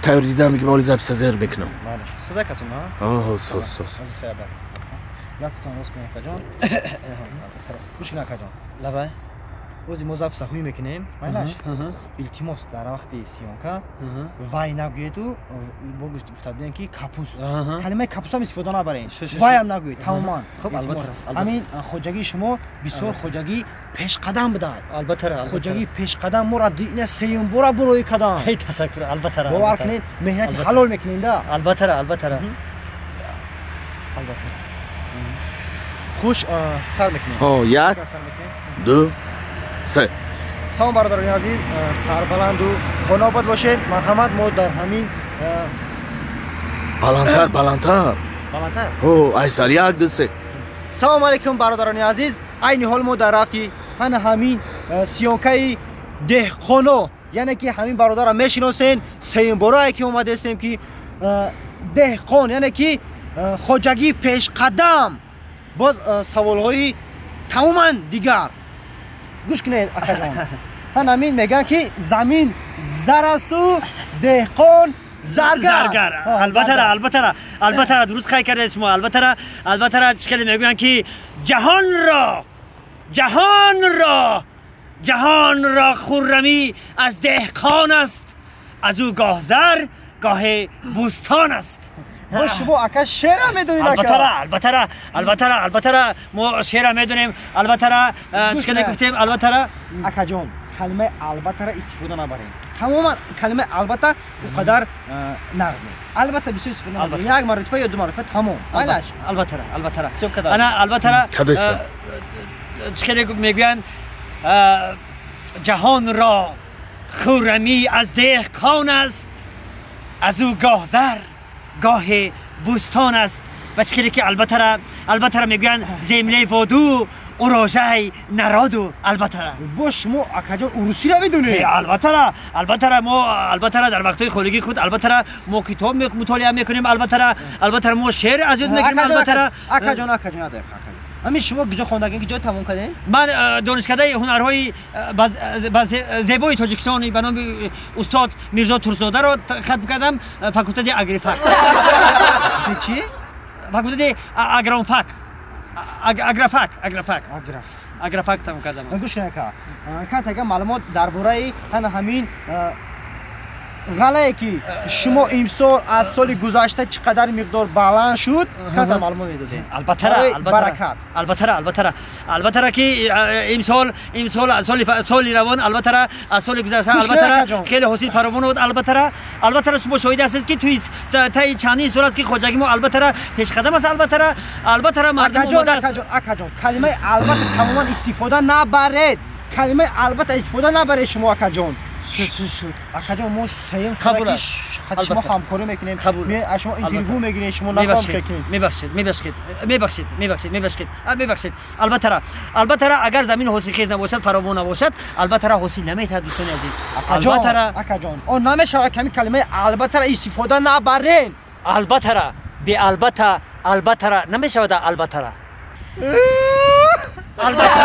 Тайёр дидам ки моли записа зер мекунам. Малаш. Соза касум, ҳа? Оҳ, соз, соз. Дастатон рост кунед, акаҷон. Гӯш кунед, акаҷон. Лабай. Ози мо записа ҳуй мекунем, майлаш? Илтимос, дар вақти съёмка вай нагӯеду, бо гуфта будем ки капус. Калимаи капусам истифода набарем. Вайам нагӯед, тамоман. Хуб, албатта. Ҳамин хоҷагии шумо бисёр хоҷагии пешқадам будад. Албатта. Хоҷагии пешқадам моро ина сеюм бора буроӣ кардам. Эй, ташаккур, албатта. Бовар кунед, меҳнати ҳалол мекунед, Албатта, албатта. Албатта. Хуш, сар мекунем. Ҳо, як, ду, се. Салом, бародарони азиз, сарбаланду хонаобод бошед. Марҳамат, мо дар ҳамин Баландтар, баландтар. Баландтар? Ҳо, айсар, як, ду, се. Салом алейкум, бародарони азиз. Айни ҳол мо дар рафти ҳана ҳамин съёмкаи деҳқоно, яъне ки ҳамин бародарро мешиносен, сеюмборае ки омадастем ки деҳқон, яъне ки хоҷагии пешқадам. Боз саволҳои тамоман дигар. Гӯш кунед, акаҷон, ҳанамин мегӯянд ки замин зар асту деҳқон заргар. Албатта, албатта, албатта, дуруст қайд кардед шумо. Албатта, албатта, чӣ хеле мегӯянд ки ҷаҳонро, ҷаҳонро, ҷаҳонро хуррамӣ аз деҳқон аст, аз ӯ гоҳ зар, гоҳе бӯстон аст. Бо шумо, ака, шеъра медонед, ака? Албатта, албатта, албатта, мо шеъра медонем, албатта. Чӣ хеле гуфтем, албатта. Акаҷон, калимаи албаттара истифода набарем тамоман. Калимаи албатта ӯ қадар нағз не, албатта бисёр истифода набарем, як маротиба ё ду маротиба, тамом, майлаш? Албатта, албатта, ана, албатта. Чӣ хеле мегӯянд, ҷаҳонро хуррамӣ аз деҳқон аст, аз ӯ гоҳ зар, гоҳе бӯстон аст. Ва чӣ хеле ки албаттара, албаттара мегӯянд, земле воду, урожай народу, албаттара. Бо шумо, акаҷон, урусиро медонед? Албаттара, албаттара, мо, албаттара, дар вақтҳои холигии худ, албаттара, мо китоб мутолиа мекунем, албаттара, албаттара, мо шеър аз ёд мекунем, албаттара. Акаҷон, акаҷон, акаҷон, ҳамин шумо куҷо хондагин, куҷо тамом кардем? Ман донишкадаи ҳунарҳои зебои Тоҷикистон ба номи устод Мирзо Турсунзодаро хатм кардам, факултети агрифак. Чӣ? Факултети агронфак, агрофак, агрофак, агрофак тамом кардам. Гӯш кунед, ака, катага маълумот дар бораи ҳана ҳамин ғаллае ки шумо имсол аз соли гузашта чӣ қадар миқдор баланд шуд, ката маълумот медодед. Албаттара, баракат. Албаттара, албаттара, албаттара ки имсол, имсол, соли равон, албаттара, аз соли гузашта, албаттара, хеле ҳосил фаровон буд. Албаттара, албаттара, шумо шоҳид ҳастед ки туи таи чандин сол аст ки хоҷагии мо, албаттара, пешқадам аст. Албаттара, албаттара, мардум омода аст. Акаҷон, калимаи албатта тамоман истифода набаред, калимаи албатта истифода набаред шумо, акаҷон. Акаҷон, мо сеюм сола ки шумо ҳамкорӣ мекунем, аз шумо интервю мегирем, шумо нафаҳм кунед. Мебахшед, мебахшед, мебахшед, мебахшед, мебахшед, мебахшед. Албаттара, албаттара, агар замин ҳосилхез набошад, фаровон набошад, албаттара, ҳосил наметаҳад, дӯстони азиз. Албаттара, акаҷон, он намешавад, ки ҳамин калимаи албаттара истифода набарем. Албаттара, беалбатта, албаттара намешавад, албаттара, албаттара.